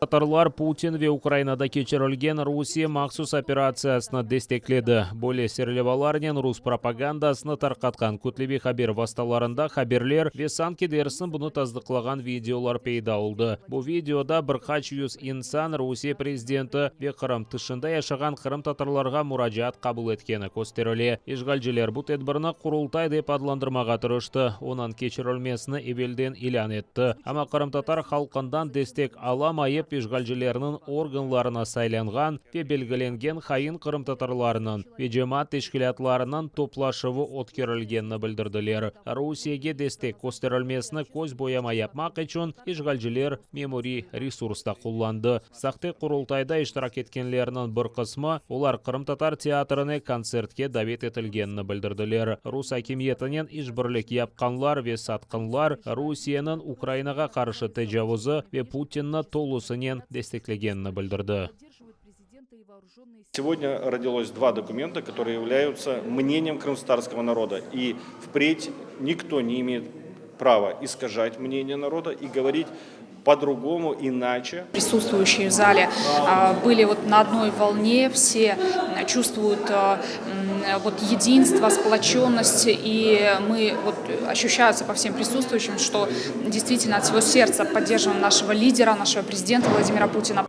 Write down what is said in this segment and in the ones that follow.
Tatarlar Putin ve Ukrainada keçirilgen Rusiye mahsus operatsiyasını destekledi. Böyle serlevalarnen rus propagandasını tarqatqan kütleviy haber vastalarında haberler ve sanki dersin bunı tasdıqlağan videolar peyda oldı. Bu videoda bir qaç yüz insan Rusiye prezidenti ve Qırım tışında yaşağan qırımtatarlarğa muracaat qabul etkeni kösterile. İşğalciler bu tedbirni Qurultay dep adlandırmağa tırıştı, onıñ keçirilmesini evelden ilân etti. Amma qırımtatar halqından destek alamayıp, işğalcilerniñ organlarına saylanğan ve belgilengen hain qırımtatarlarnıñ ve cemaat teşkilâtlarınıñ toplaşuvı ötkerilgenini bildirdiler. Rusiyege destek kösterilmesini köz boyama yapmaq içün işğalciler memuriy resurs da qullandı. Sahte Qurultayda iştirak etkenlerniñ bir qısmı, olar qırımtatar teatrine kontsertke davet etilgenini bildirdiler. Rus akimiyetinen işbirlik yapqanlar ve satqınlar Rusiyeniñ Ukrainağa qarşı tecavuzı ve Putinni tolusınen desteklegenini bildirdi. Сегодня родилось два документа, которые являются мнением крымскотатарского народа. И впредь никто не имеет права искажать мнение народа и говорить по-другому, иначе. Присутствующие в зале были вот на одной волне, все чувствуют вот единство, сплоченность, и мы вот ощущаются по всем присутствующим, что действительно от всего сердца поддерживаем нашего лидера, нашего президента Владимира Путина.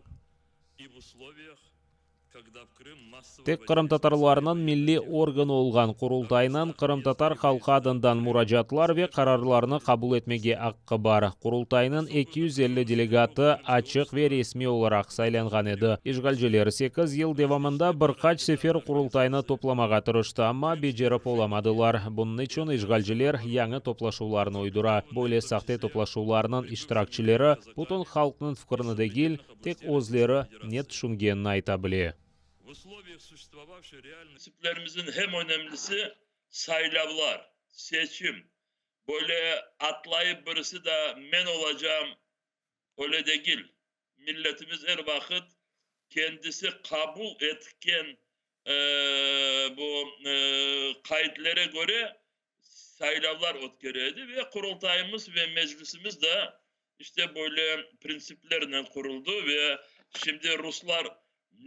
Tek qırımtatarlarnıñ milliy organı olğan Qurultaynıñ qırımtatar halqı adından muracaatlar ve qararlarnı qabul etmege aqqı bar. Qurultaynıñ 250 delegatı açıq ve resmiy olaraq saylanğan edi. İşğalciler sekiz yıl devamında bir qaç sefer Qurultaynı toplamağa tırıştı, amma becerip olamadılar. Bunıñ içün işğalciler yañı toplaşuvlarnı uydura. Böyle sahte toplaşuvlarnıñ iştirakçileri bütün halqnıñ fikirini degil, Tek özleri ne tüşüngenini ayta bile. Prinsiplerimizin hem önemlisi saylavlar, seçim. Böyle atlayıp birisi da men olacağım öyle degil. Milletimiz er vaqıt kendisi qabul etken bu qaidlere köre saylavlar ötkere edi ve Qurultayımız ve Meclisimiz da İşte böyle printsiplernen quruldı ve şimdi ruslar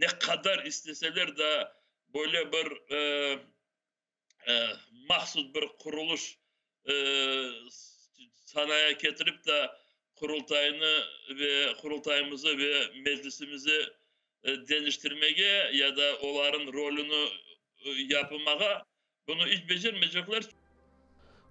ne qadar isteseler de böyle bir mahsus bir qurulış sanaya ketirip de Qurultaynı ve Qurultayımızı ve Meclisimizi deñiştirmege ya da olarıñ rolüni yapmağa Bunı iç becermeycekler.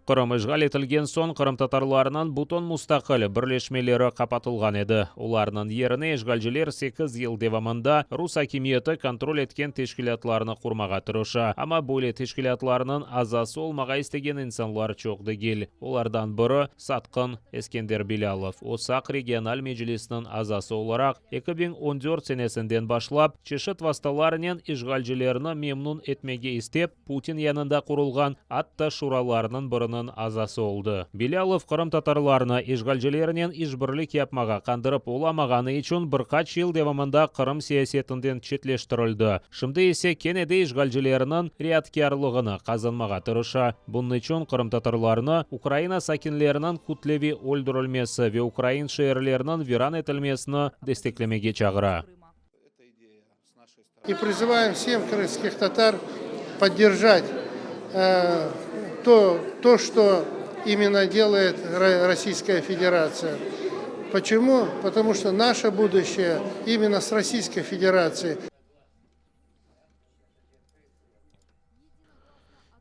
Qırım işğal etilgen soñ qırımtatarlarnıñ bütün mustaqil birleşmeleri qapatılğan edi. Olarnıñ yerine işğalciler sekiz yıl devamında rus akimiyeti kontrol etken teşkilâtlarnı qurmağa tırışa. Amma böyle teşkilâtlarnıñ azası olmağa istegen insanlar çoq degil. Olardan biri, satqın Eskender Bilâlov. O, Saq regional meclisiniñ azası olaraq 2014 senesinden başlap, çeşit vastalarnen işğalcilerni memnün etmege istep, Putin yanında qurulğan atta şuralarnıñ biriniñ azası oldı. Bilâlov qırımtatarlarnı işğalcilernen işbirlik yapmağa qandırıp olamağanı içün bir qaç yıl devamında Qırım siyasetinden çetleştirildi. Şimdi ise kene de işğalcilerniñ riatkârlığını qazanmağa tırışa. Bunıñ içün qırımtatarlarnı Ukraina sakinleriniñ kütleviy öldürilmesi ve ukrain şeerleriniñ viran etilmesini desteklemege çağıra. И призываем всем крымских татар поддержать то, то, что именно делает Российская Федерация. Почему? Потому что наше будущее именно с Российской Федерацией.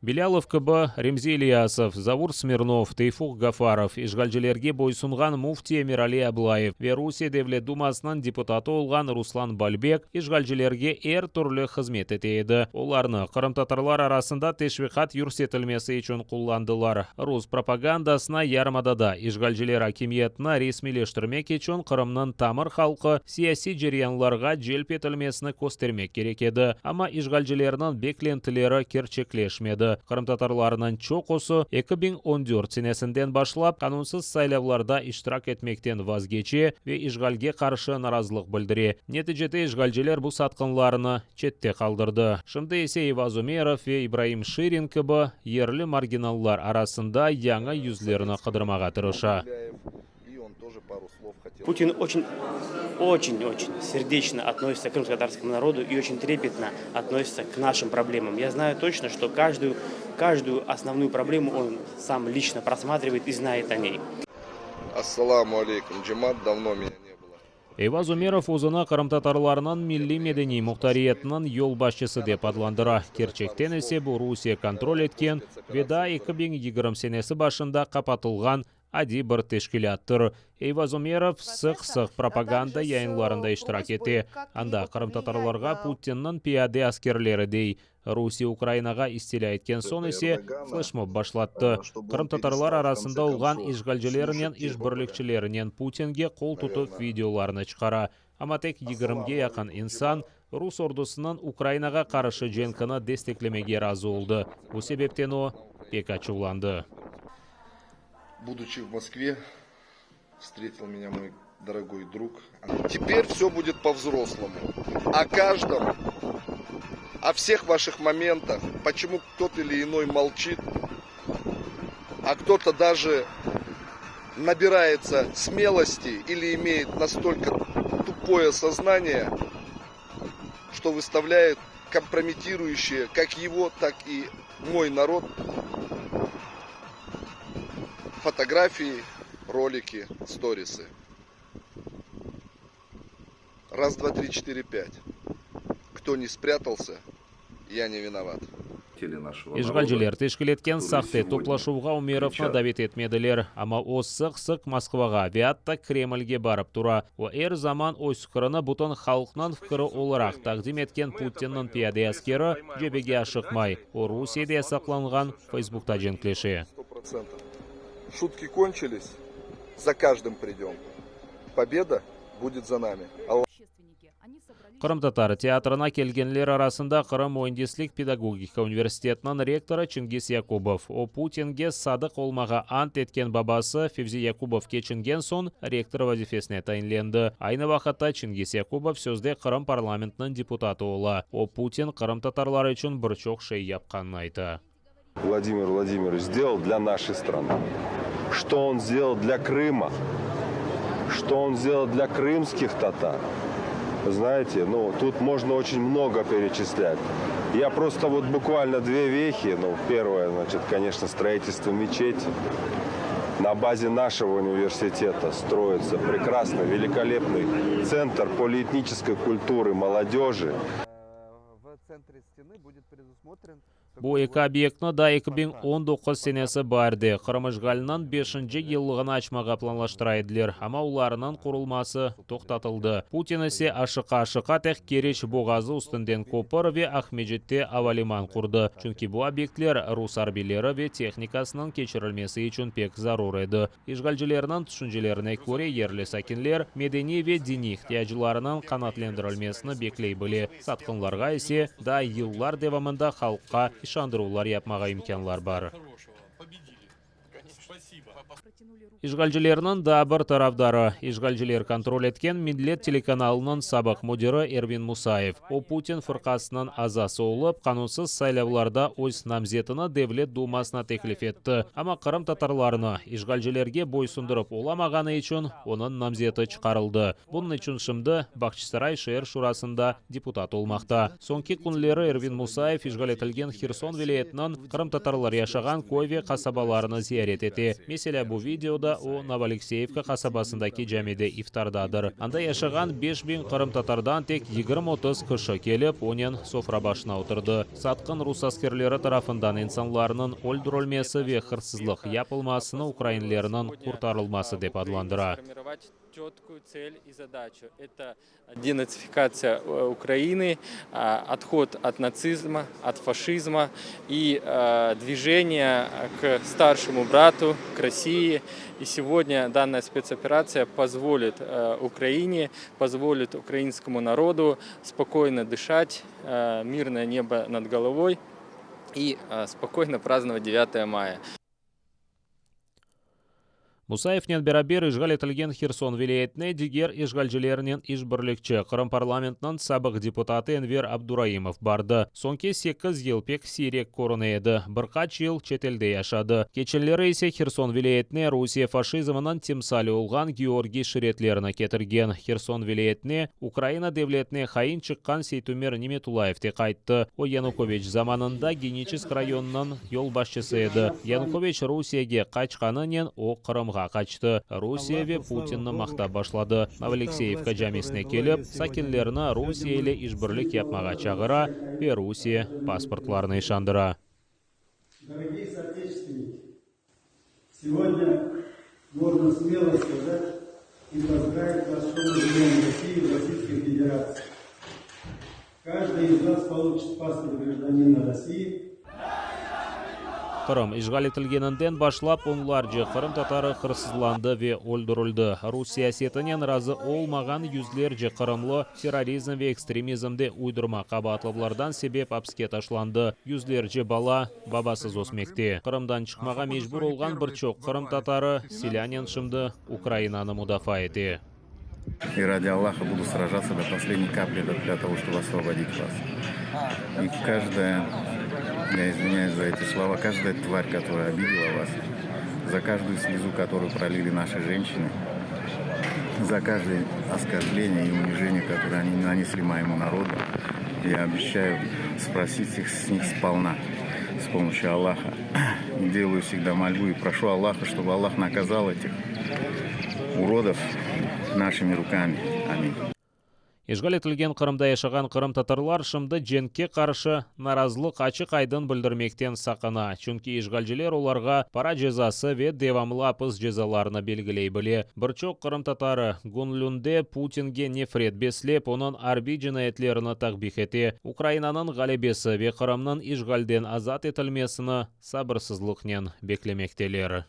Bilâlov kibi, Remzi İlyasov, Zavur Smirnov, Teyfuq Gafarov, işğalcilerge boysunğan müfti Emirali Ablayev ve Rusiye Devlet Dumasınıñ deputatı olğan Ruslan Balbek işğalcilerge er türlü hızmet ete edi. Olarnı qırımtatarlar arasında teşviqat yürsetilmesi içün qullandılar. Rus propagandasına yarımadada işğalciler akimiyetini resmiyleştirmek içün Qırımnıñ tamır halqı siyasiy ceryanlarğa celp etilmesini köstermek kerek edi, amma işğalcilerniñ beklentileri kerçekleşmedi. Qırımtatarlarnıñ çoqusı 2014 senesinden başlap qanunsız saylavlarda iştirak etmekten vazgeçe ve işğalge qarşı narazılıq bildire. Neticede işğalciler bu satqınlarnı çette qaldırdı. Şimdi ise Eyvaz Umerov ve İbraim Şirin kibi yerli marginallar arasında yañı yüzlerni qıdırmağa tırışa. Putin очень, очень, очень сердечно относится к крымско-татарскому народу и очень трепетно относится к нашим проблемам. Я знаю точно, что каждую, каждую основную проблему он сам лично просматривает и знает о ней. Assalamu aleykum, cemaat, давно меня не было. Eyvaz Umerov özüni qırımtatarlarnıñ milliy-medeniy muhtariyetiniñ yolbaşçısı dep adlandıra. Kerçekten ise bu Rusiye kontrol etken ve daa 2020 senesi başında qapatılğan adiy bir teşkilâttır. Eyvaz Umerov sıq-sıq propaganda yayınlarında iştirak ete. Anda qırımtatarlarğa Putinniñ piyade askerleri dey. Rusiye Ukrainağa istilâ etken soñ ise fleşmob başlattı. Qırımtatarlar arasında olğan işğalcilernen işbirlikçilerinen Putinge qol tutuv videolarını çıqara. Amma tek yigirmige yaqın insan rus ordusınıñ Ukrainağa qarşı cenkini desteklemege razı oldı. Bu sebepten o pek açuvlandı. Будучи в Москве, встретил меня мой дорогой друг. Теперь все будет по-взрослому. О каждом, о всех ваших моментах, почему тот или иной молчит, а кто-то даже набирается смелости или имеет настолько тупое сознание, что выставляет компрометирующие как его, так и мой народ фотографии, ролики, сторисы. Раз, два, три, четыре, пять. Кто не спрятался, я не виноват. İşğalciler teşkil etken sahte toplaşuvğa Umerovnı davet etmediler, amma o sıq-sıq Moskvağa ve atta Kremlge barıp tura. O er zaman öz fikirini bütün halqnıñ fikiri olaraq taqdim etken Putinniñ piyade askeri cebege aşıqmay. O Rusiyede yasaqlanğan Feysbukta cenkleşe. 100%. Шутки кончились, за каждым придем. Победа будет за нами. Qırımtatar teatrına kelgenler arasında Qırım müendislik pedagogika universitetiniñ rektorı Çingiz Yakubov. O Putinge sadıq olmağa ant etken babası Fevzi Yakubov keçingen soñ rektor vazifesine tayinlendi. Aynı vaqıtta Çingiz Yakubov sözde Qırım parlamentiniñ deputatı ola. O Putin qırımtatarlar içün bir çoq şey yapqanını ayta. Владимир Владимирович сделал для нашей страны? Что он сделал для Крыма? Что он сделал для крымских татар? Знаете, ну, тут можно очень много перечислять. Я просто вот буквально две вехи. Ну, первое, значит, конечно, строительство мечети. На базе нашего университета строится прекрасный, великолепный центр полиэтнической культуры молодежи. В центре стены будет предусмотрен Bu eki obyektni daa 2019 senesi baarde Qırım işğaliniñ beşinci yıllığını açmağa planlaştıra ediler, amma olarnıñ qurulması toqtatıldı. Putin ise aşıqa-aşıqa tek Keriç boğazı üstünden köpür ve Aqmescitte avaliman qurdı, çünki bu obyektler rus arbiyleri ve tehnikasınıñ keçirilmesi içün pek zarur edi. İşğalcilerniñ tüşüncelerine köre, yerli sakinler medeniy ve diniy ihtiyaclarınıñ qanaatlendirilmesini bekley bile, satqınlarğa ise daa yıllar devamında halqqa işandıruvlar yapmağa imkânlar bar. İşğalcilerniñ daa bir tarafdarı, işğalciler kontrol etken Millet telekanalınıñ sabıq müdiri Ervin Musayev. O Putin fırqasınıñ azası olıp, qanunsız saylavlarda öz namzetini Devlet dumasına teklif etti, amma qırımtatarlarnı işğalcilerge boysundırıp olamağanı içün onıñ namzeti çıqarıldı. Bunıñ içün şimdi Bağçasaray şeer şurasında deputat olmaqta. Soñki künleri Ervin Musayev işğal etilgen Herson vilâyetiniñ qırımtatarlar yaşağan köy ve qasabalarını ziyaret ete. Meselâ, bu videoda o Novoalekseyevka qasabasındaki camide iftardadır. Anda yaşağan 5000 qırımtatardan tek 20-30 kişi kelip, onen sofra başına oturdı. Satqın rus askerleri tarafından insanlarnıñ öldürilmesi ve hırsızlıq yapılmasını ukrainlerniñ qurtarılması dep adlandıra. Четкую цель и задачу. Это денацификация Украины, отход от нацизма, от фашизма и движение к старшему брату, к России. И сегодня данная спецоперация позволит Украине, позволит украинскому народу спокойно дышать, мирное небо над головой и спокойно праздновать 9 мая. Musayevnen beraber işğal etilgen Herson vilâyetine diger işğalcilernen işbirlikçi, Qırım parlamentiniñ sabıq deputatı Enver Abduraimov bardı. Soñki sekiz yıl pek siyrek körüne edi, bir qaç yıl çetelde yaşadı. Keçenleri ise Herson vilâyetine Rusiye faşizminiñ timsali olğan Georgiy şiretlerini ketirgen. Herson vilâyetine Ukraina devletine hain çıqqan Seytumer Nimetullayev de qayttı. O, Yanukoviç zamanında Geniçesk rayonınıñ yolbaşçısı edi. Yanukoviç Rusiyege qaçqanınen o, Qırımğa qaçtı, Rusiye ve Putinni maqtap başladı. Novoalekseyevka camisine kelip, sakinlerni Rusiye ile işbirlik yapmağa çağıra ve Rusiye pasportlarını işandıra. Дорогие соотечественники, сегодня можно смело сказать и поздравить вас с Днем России в Российской Федерации. Каждый из вас получит паспорт гражданина России. Qırım işğal etilgeninden başlap onlarca qırımtatarı hırsızlandı ve öldürildi. Rus siyasetinen razı olmağan yüzlerce qırımlı terrorizm ve ekstremizmde uydurma qabaatlavlardan sebep apiske taşlandı. Yüzlerce bala babasız ösmekte. Qırımdan çıqmağa mecbur olğan bir çoq qırımtatarı silânen şimdi Ukrainanı mudafaa ete. И ради Аллаха буду сражаться до последней капли для того, чтобы освободить вас. И каждая, я извиняюсь за эти слова, каждая тварь, которая обидела вас, за каждую слезу, которую пролили наши женщины, за каждое оскорбление и унижение, которое они нанесли моему народу, я обещаю спросить их с них сполна с помощью Аллаха. И делаю всегда мольбу и прошу Аллаха, чтобы Аллах наказал этих уродов нашими руками. Аминь. İşğal etilgen Qırımda yaşağan qırımtatarlar şimdi cenkke qarşı narazılıq açıq-aydın bildirmekten saqına, çünki işğalciler olarğa para cezası ve devamlı apis cezalarını belgiley bile. Bir çoq qırımtatarı göñlünde Putinge nefret beslep, onıñ arbiy cinayetlerini takbih ete, Ukrainanıñ ğalebesi ve Qırımnıñ işğalden azat etilmesini sabırsızlıqnen beklemekteler.